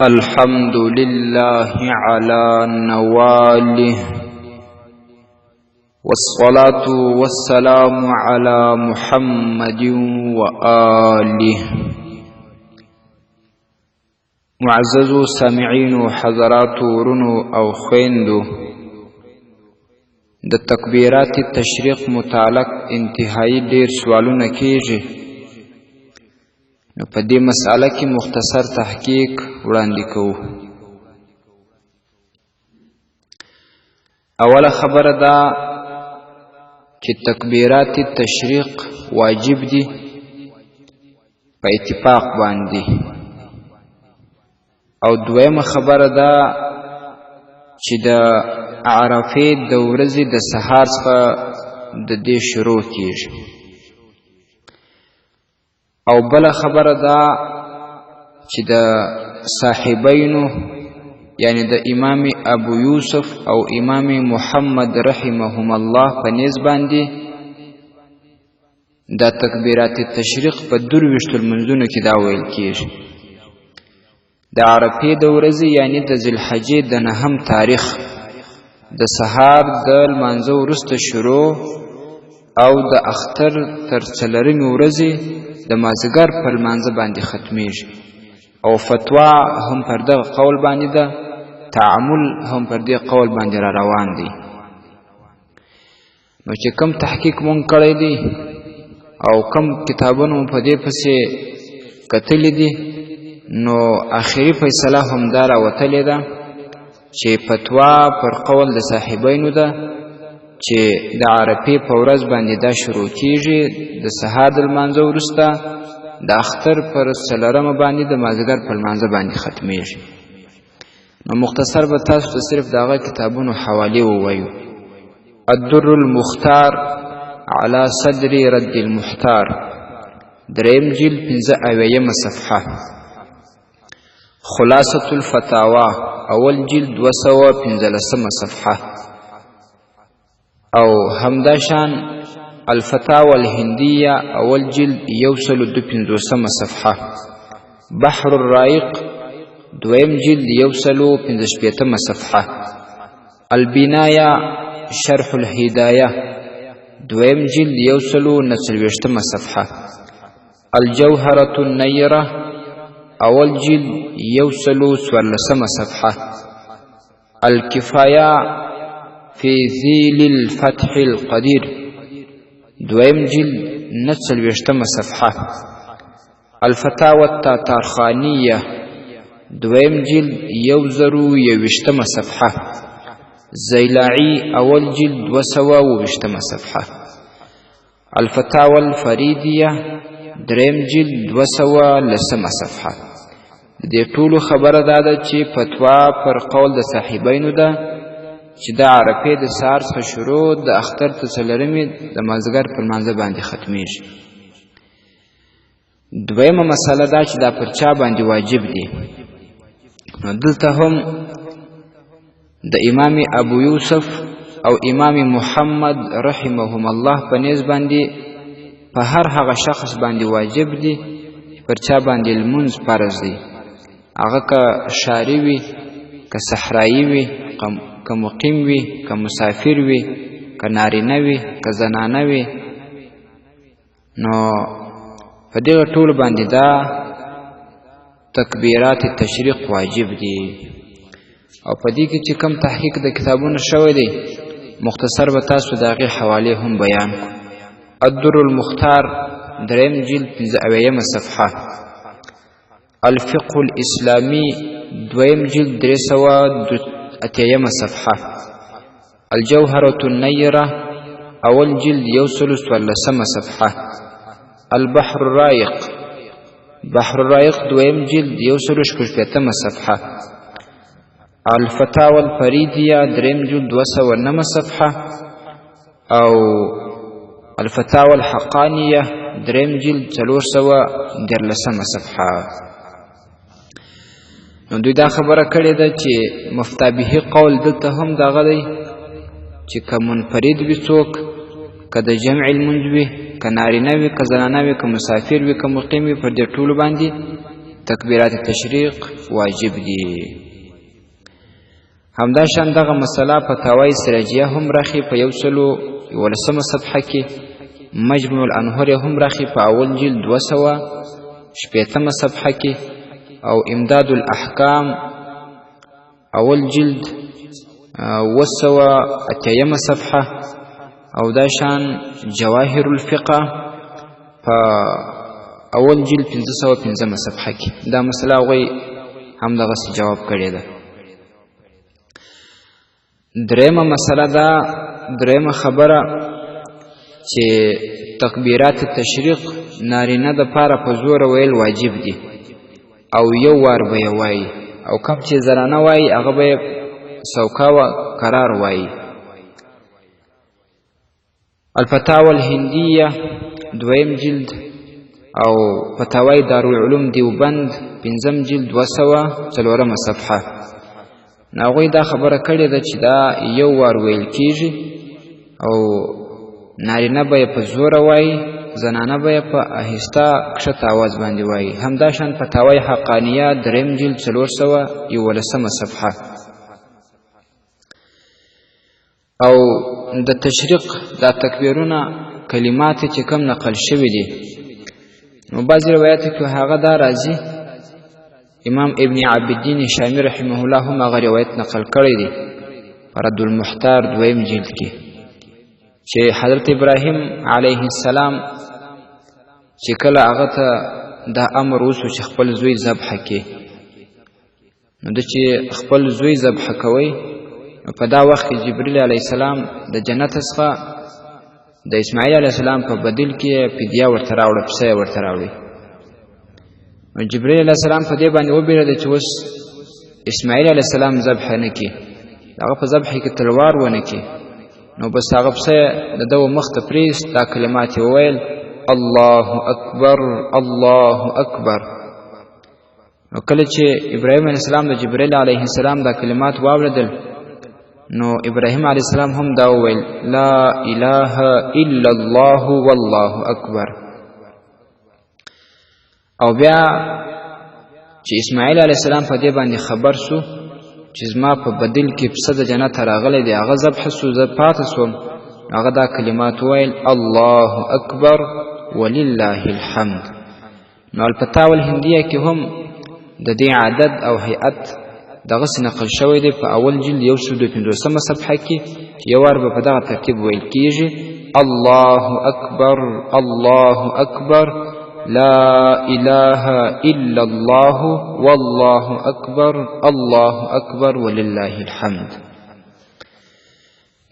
الحمد لله على نواله، والصلاة والسلام على محمد وآله. معززو سامعینو حضراتو، ورونو او خویندو، د تکبیرات تشریق متعلق انتهایی ډیر سوالونه کیږي، نو په دې مسأله کې مختصر تحقیق وړاندې کوو. اوله خبره دا چې تکبیرات تشریق واجب دي په اتفاق باندې، او دویمه خبره دا چې د عرفې د ورځې د سهار څخه د دې شروع کیږي. او بله خبره دا چې د صاحبینو، یعنی د امام ابو یوسف او امام محمد رحمهم الله په نزد باندې دا تکبیرات تشریق په 23 لمونځونو کې دا ویل کیږي. د عرفې د ورځې، یعنی د ذوالحجې د نهم تاریخ د سهار د لمانځه وروسته شروع او د اختر تر څلورمې ورځې د مازدیګر په لمانځه باندې ختمیږي. او فتوا هم پر دغه قول باندې ده، تعامل هم پر دې قول باندې را روان دی. نو چې کم تحقیق مونږ کړی دی او کم کتابونو په دې پسې کتلی دي، نو آخري فیصله هم دا راوتلې ده چې فتوا پر قول د صاحبینو ده چې د عرفې په ورځ باندې دا شروع کیږي د سهار د لمانځه وروسته د اختر پر څلورمه باندې د مازدیګر په لمانځه باندې ختمیږي. نو مختصر به تاسو ته صرف د هغه کتابونو حوالې ووایو. الدر المختار على صدر رد المحتار، دریم جلد 75مه صفحه. خلاصة الفتاوا اول جلد 215مه صفحه. او همداشان الفتاوى الهندية اول جلد 152مه صفحه. بحر الرائق دویم جلد 165مه صفحه. البناية شرح الهداية دویم جلد 149مه صفحه. الجوهرة النيرة اول جلد 114مه صفحه. الکفایه فی ذیل الفتح القدیر دویم جلد 49مه صفحه. الفتاوى التاتارخانیه دویم جلد 1021مه صفحه. زیلاعی اول جلد 220مه صفحه. الفتاوى الفریدیه دریم جلد 210مه صفحه. د دې ټولو خبره دا ده چې فتوا پر قول د صاحبینو ده چې د عرفې د سهار څخه شروع د اختر تر څلورمې د مازدیګر پر لمانځه باندې ختمیږي. دویمه مسله دا چې دا پر چا باندې واجب دي. نو دلته هم د امام ابو یوسف او امام محمد رحمهم الله په نزد باندې په هر هغه شخص باندې واجب دي پر چا باندې لمونځ فرض دی، هغه که ښاري وي، که صحرایي وي، که مقیم وي، که مسافر وي، که نارینه وي، که زنانه وي. نو په دغه ټولو باندې دا تکبیرات تشریق واجب دي. او په دې کې چې کم تحقیق د کتابونو شوی دی، مختصر به تاسو د هغې حوالې هم بیان کړو. الدر المختار دریم جلد 75مه صفحه. الفقه الاسلامی دویم جلد 380مه صفحه. الجوهرة النیره اول جلد 114مه صفحه. البحر الرائق، بحر الرائق دویم جلد 166مه صفحه. الفتاوى الفریدیه دریم جلد 209مه صفحه. او الفتاوى الحقانیه دریم جلد 413مه صفحه. نو دوی دا خبره کړې ده چې مفتابهي قول دلته هم دغه دی چې که منفرد وي څوک، که د جمع لمونځ وي، که نارینه وي، که زنانه وي، که مسافر وي، که مقیم وي، پر دې ټولو باندې تکبیرات تشریق واجب دي. همداشان دغه مسله فتاوی سراجیه هم راخي په 111 صفحه کې، مجموع الانهر هم راخي په اول جلد 260 صفحه کې، او امداد الاحکام اول جلد 280 صفحه، او دا شان جواهر الفقه په اول جلد 505 صفحه کې دا مسله هغوی همدغسې جواب کړې ده. درېیمه مسله دا، درېیمه خبره چې تکبیرات تشریق نارینه د پاره په زوره ویل واجب دي او یو وار به یې وایي، او کم چې زنانه وایي هغه به یې سوکا و قرار وایي. الفتاوى الهندیه دویم جلد او فتاوی دارالعلوم دیوبند پنځم جلد 204 صفحه. نو هغوی دا خبره کړې ده چې دا یو وار ویل کیږي او نارینه به یې په زوره وایي، زنانه به یې په آهسته کښته آواز باندې وایي. همداشان فتاوی حقانیه دریم جلد 311 صفحه. او د تشریق دا تکبیرونه کلمات چې کم نقل شوي دي، نو بعضې روایاتو کې هغه دا راځي، امام ابن عابدین شامی رحمه الله هم هغه روایت نقل کړی دی په رد المحتار دویم جلد کې، چې حضرت ابراهیم علیه السلام چې کله هغه ته دا امر وسو چې خپل زوی ذبح کړي، نو د چې خپل زوی ذبح کوي، نو په دا وخت کې جبرئیل علیه السلام د جنت څخه د اسماعیل علیه السلام په بدیل کې فدیه ورته راوړه، پسه یې ورته راوړي. نو جبرئیل علیه السلام په دې باندې وبېرېده چې اوس اسماعیل علیه السلام ذبح نه کړي، هغه په ذبح کې تلوار ونه کړي، نو بس هغه پسه د ده مخ ته پرېست، دا کلمات یې وویل: الله اکبر الله اکبر. نو کله چې ابراهیم علیه السلام د جبرئیل علیه السلام دا کلمات واورېدل، نو ابراهیم علیه السلام هم دا وویل: لا اله الا الله والله اکبر. او بیا چې اسماعیل علیه السلام په دې باندې خبر سو چې زما په بدیل کې پسه د جنته راغلی دی، هغه ذبح سو، زه پاتې سوم، هغه دا کلمات وویل: الله اکبر ولله الحمد. نو الفتاوى الهندیه کې هم د دې عدد او هیئت دغسې نقل شوی دی په اول جلد 155 صفحه کې، چې یو وار به په دغه ترتیب ویل کیږي: الله اکبر الله اکبر لا اله الا الله والله اکبر الله اکبر ولله الحمد.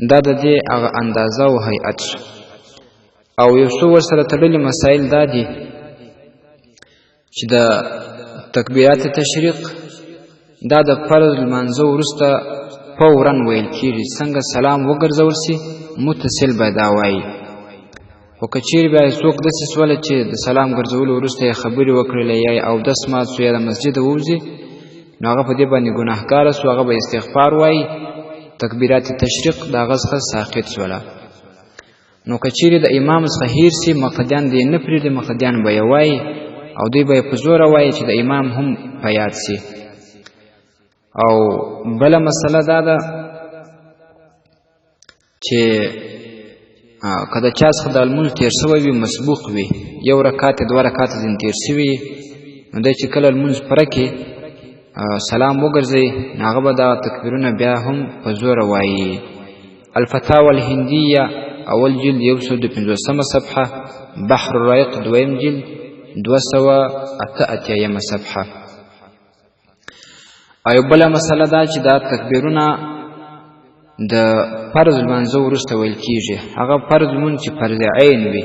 دا د دې هغه اندازه او هیئت شو. او یو څو ورسره تړلي مسایل دا دي چې د تکبیرات تشریق دا د فرض لمانځه وروسته فورا ویل کیږي، څنګه سلام وګرځول سي متصل به دا وایي. خو که چیرې بیا څوک داسې سوله چې د سلام ګرځولو وروسته یې خبرې وکړلې یا یې اودس مات سو یا د مسجده ووځي، نو هغه په دې باندې ګناهکاره سو، هغه به استغفار وایي، تکبیرات تشریق د هغه څخه ساقط سوله. نو که چیرې د امام څخه هیر سي، مقتدیان دې نه پرېږدي، مقتدیان به یې وایي او دوی به یې په زوره وایي چې د امام هم په یاد سي. او بله مسله دا ده چې که د چا څخه د لمونځ تېر سوی وي، مسبوق وي، یو رکعت یا دوه رکعته ځینې تېر سوي، نو دی چې کله لمونځ پوره کړي سلام وګرځوي، نو هغه به دا تکبیرونه بیا هم په زوره وایي. الفتاوى الهندیه اول جلد 150 صفحه، بحر الرایق دویم جلد 288 صفحه. او یو بله مسله دا چې دا تکبیرونه د فرض لمانځه وروسته ویل کیږي، هغه فرض لمونځ چې فرض عین وي،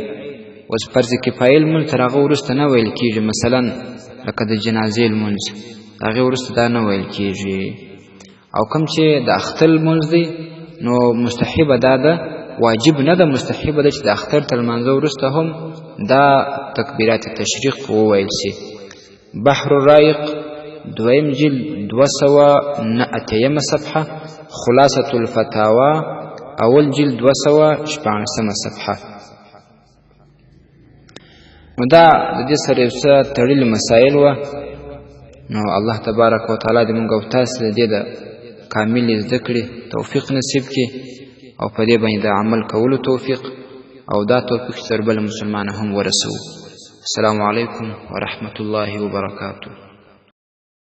اوس فرض کفایي لمونځ تر هغه وروسته نه ویل کیږي، مثلا لکه د جنازې لمونځ د هغې وروسته دا نه ویل کیږي. او کوم چې د اختر لمونځ دی نو مستحبه دا ده، واجب نه ده، مستحبه ده چې د اختر تر لمانځه وروسته هم دا تکبیرات تشریق وویل سي. بحر الرایق دویم جلد 289 صفحه، خلاصة الفتاوى اول جلد 216 صفحه. نو دا د دې سره یو څه تړلي مسایل وه. نو الله تبارک وتعالی دې موږ او تاسو د دې د کاملې زده کړې توفیق نصیب کړي او په دې باندې د عمل کولو توفیق او دا توفیق تر بل مسلمان هم ورسوو. السلام علیکم ورحمت الله وبرکاته.